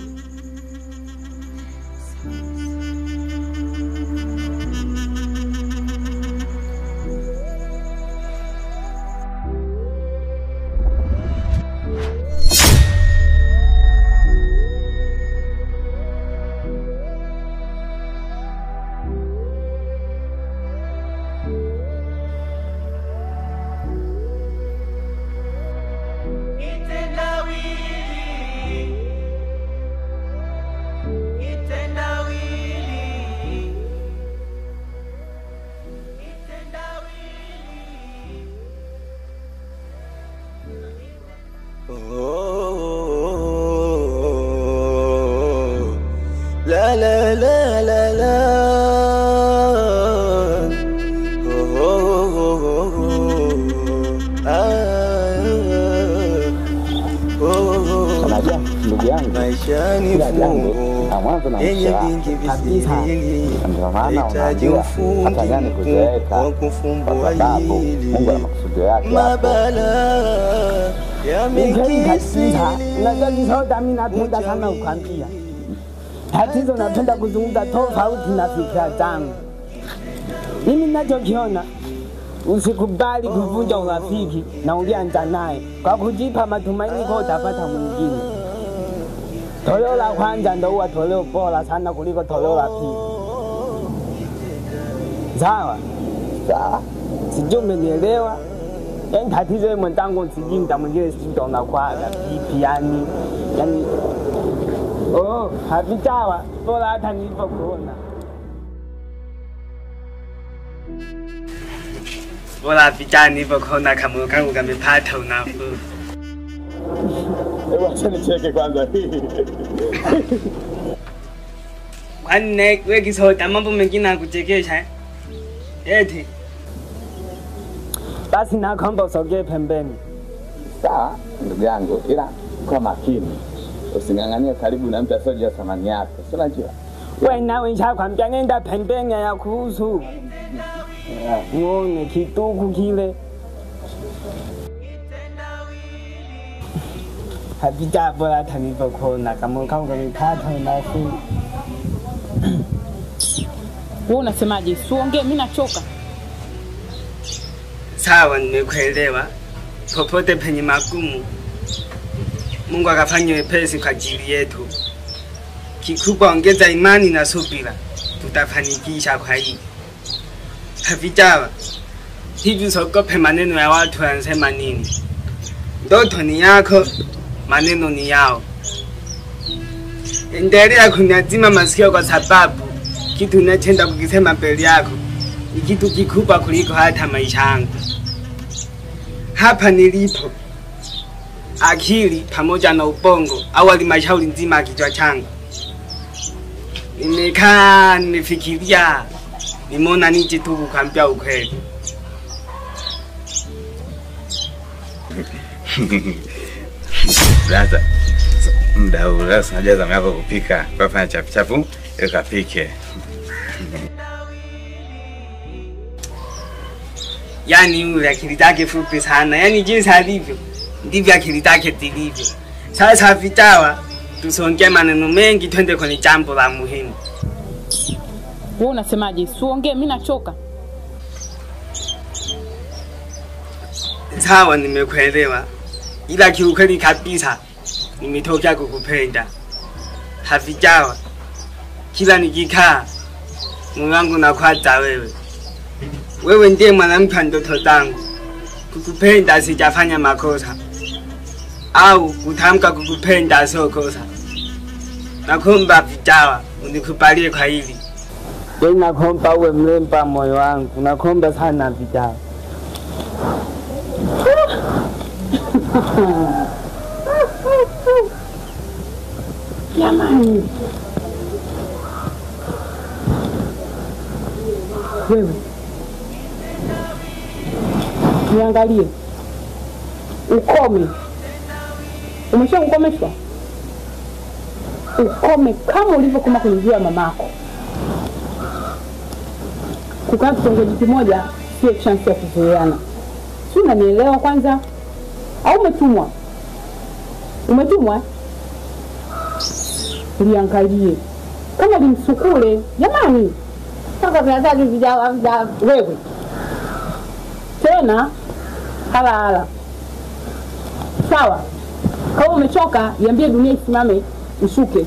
La la la la la. Oh oh oh oh. Ah. Oh. Ndugu yangu, maisha ni fungo yenye vingi visiri, hitaji ufundi wa kufumbua hili mabala yamekisiri. Unajua mimi napenda sana kukwambia tatizo, napenda kuzungumza tofauti na fikra zangu. Mimi ninachokiona, usikubali kuvunja urafiki na ulianza naye kwa kujipa matumaini kwa utapata mwingine. Toleo la kwanza ndio huwa toleo bora sana kuliko toleo la pili. Sawa? Sawa. Sijui umenielewa? Yaani tatizo wewe mwenzangu, sijui mda mwingine sijui ndo unakuwa vipi yani. Yaani oh, havitawa bora hata nilipokuona. Bora vijana hivyo kuona kama kangu kamepata unafuu. Hebu acha nicheke kwanza. Kwani wewe kisota mambo mengine hakuchekesha eh? Eti. Basi naomba usogee pembeni. Sawa ndugu yangu, ila kwa makini. Using'ang'anie karibu na mtu asiyejua thamani yako. Si unajua? Wewe nawe nishakwambia nenda pembeni ya kuhusu. Muone kituku kile. Havija bora hata nilivyokuona kama kangu kamepata unafuu. Wewe unasemaje? Siongee, mimi nachoka. Sawa, nimekuelewa. Popote penye magumu Mungu akafanya wepesi kwa ajili yetu. Kikubwa ongeza imani na subira, tutafanikisha kwa hii. Havijawa hivi, usiogope maneno ya watu wanasema nini. Ndoto ni yako, maneno ni yao. Endelea kunyazima masikio kwa sababu kitu unachenda kukisema mbele yako ni kitu kikubwa kuliko hata maisha yangu. Hapa nilipo, akili pamoja na ubongo au halmashauri nzima ya kichwa changu, nimekaa nimefikiria, nimeona nije tu kukwambia ukweli. Brother, muda huu leo unajua zamu yako kupika. Kwa fanya chapu chapu ili kapike. Yaani yule akili zake fupi sana. Yaani jinsi alivyo ndivyo akili zake zilivyo. Sasa vitawa, tusiongee maneno mengi, twende kwenye jambo la muhimu. Wewe unasemaje? Siongee, mimi nachoka. Sawa, nimekuelewa. Ila kiukweli kabisa nimetokea kukupenda. Havijawa, kila nikikaa moyo wangu nakwaza wewe. Wewe ndiye mwanamke wa ndoto zangu. Kukupenda sijafanya makosa, au kutamka kukupenda sio kosa. Nakuomba vijawa, unikubalie kwa hili. Wewe nakuomba uwe mremba moyo wangu, nakuomba sana vijawa. Jamani. Wewe niangalie. Ukome. Umesha kukomeshwa? Ukome kama ulivyokoma kwenye jua ya mamako. Kukaa kitongoji kimoja sio chance ya kuzoeana. Si unanielewa kwanza? Au umetumwa? Umetumwa? Liangalie. Kama limsukule, jamani. Sasa tunataka vijana wewe. Tena hala hala. Sawa. Kama umechoka, iambie dunia isimame, ushuke,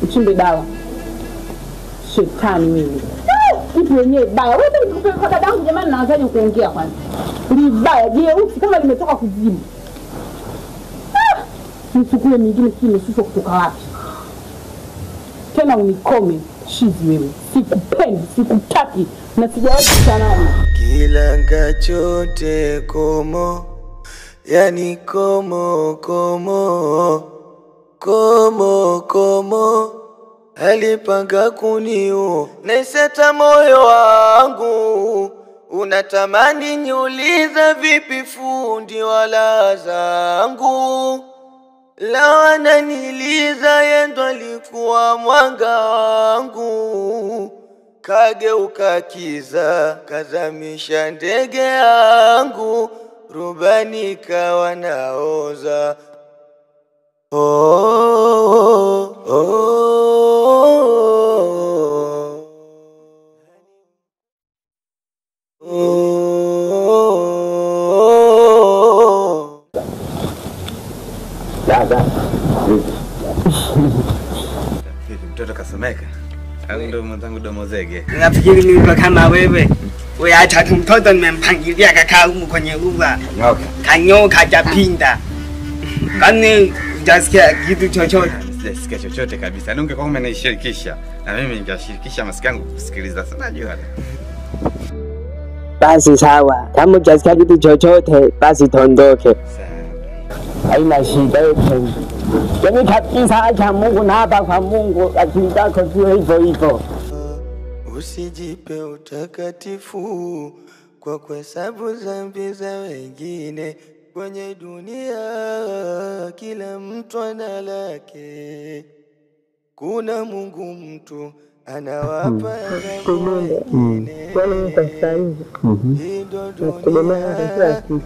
uchimbe dawa. Shetani wewe. Kitu wenyewe baya. Wewe nikupeleka dadangu jamani, naanzaje kuongea kwanza? Libaya jeusi kama limetoka kuzimu. Msukule mingine si imeshushwa kutoka wapi? Tena unikome chizi wewe. Sikupendi, sikutaki na sijawahi kufanana. Kilanga chote komo, yani komo komo komo komo, alipanga kuniu naiseta moyo wangu unatamani niuliza vipi fundi wala zangu lawa naniliza yendo alikuwa mwanga wangu kageuka kiza kazamisha ndege yangu rubani kawa naoza. Oh, oh, oh, oh. Dada, vipi? Mtoto kasomeka? Au ndo mwenzangu domo zege? Nafikiri mimi kama wewe. Wewe acha tu mtoto nimempangilia kakaa humu kwenye ua. Kanyoka. Kanyoka hajapinda. Kwani hujasikia kitu chochote? Sijasikia chochote kabisa. Na ungekuwa umenishirikisha na mimi ningeshirikisha masikio yangu kusikiliza. Sasa najua. Basi sawa, kama hujasikia kitu chochote basi tondoke. Haina shida yote. Yaani kabisa, acha Mungu na hapa kwa Mungu, akili zako sio hivyo hivyo. Usijipe utakatifu kwa kuhesabu dhambi za wengine. Kwenye dunia kila mtu ana lake. Kuna Mungu mtu anawapa adhabu wengine. Yaani mimi kwa sasa hivi nakutegemea kwa kila kitu.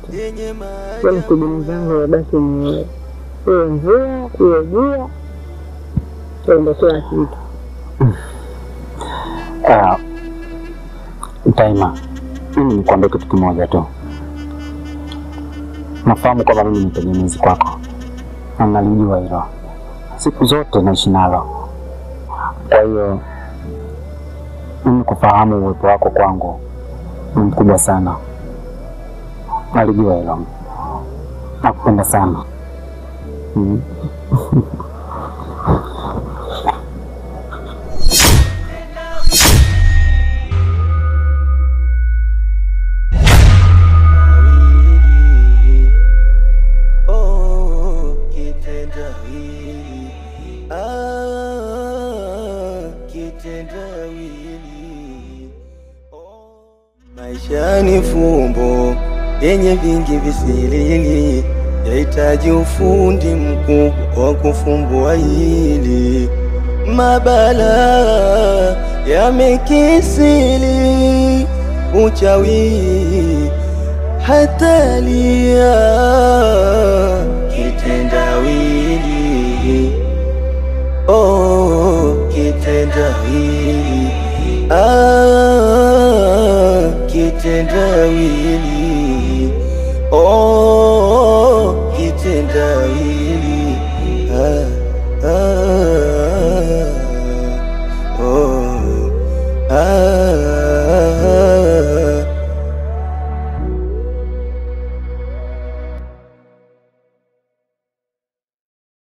Yaani shughuli zangu yabaki ni wewe, iwe mvua iwe jua, ndio kila kitu. Taima, mimi nikwambie kitu kimoja tu. Nafahamu kwamba mimi ni tegemezi kwako na nalijua hilo, siku zote naishi nalo. Kwa hiyo mimi kufahamu uwepo wako kwangu ni mkubwa sana, nalijua hilo. Nakupenda sana. Oh, kitendawili. Ah, kitendawili. Maisha ni fumbo yenye vingi visilili, yahitaji ufundi mkubwa wa kufumbua hili. Mabala yamekisili, uchawi hatalia.